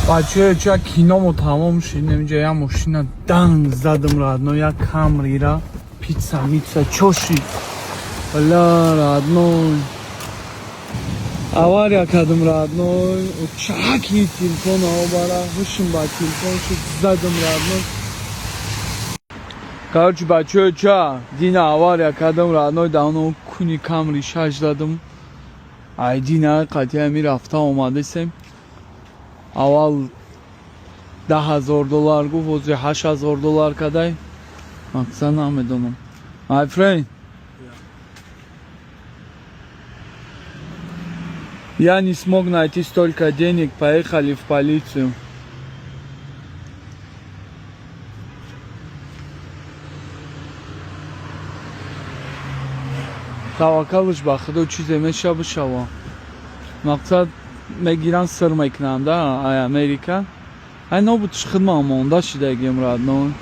Бачаё, ча киномо тамом шид, инҷа як мошина данг задам, родной, як Камрира. Пицца мица чо шид? Бля, родной, авария кардам, родной. Чаки телефон обара, ҳушм ба телефон шуд, задам, родной. Короче, бачаё, ча дина авария кардам, родной, давно куни Камри шаш задам. Ай дина қатъи ами рафта омадесем. Аввал 10 000 доллар гуфт, ҳозир 8000 доллар кадай. Мақсад намедонам. My friend, я не смог найти столько денег, поехали в полицию. Таваккалш ба Худо, чизе меша бишава. Мақсад, мегиранд, сир мекунанд, да, ай Америка. Ай нобудш, хидма монда шидагим, родной.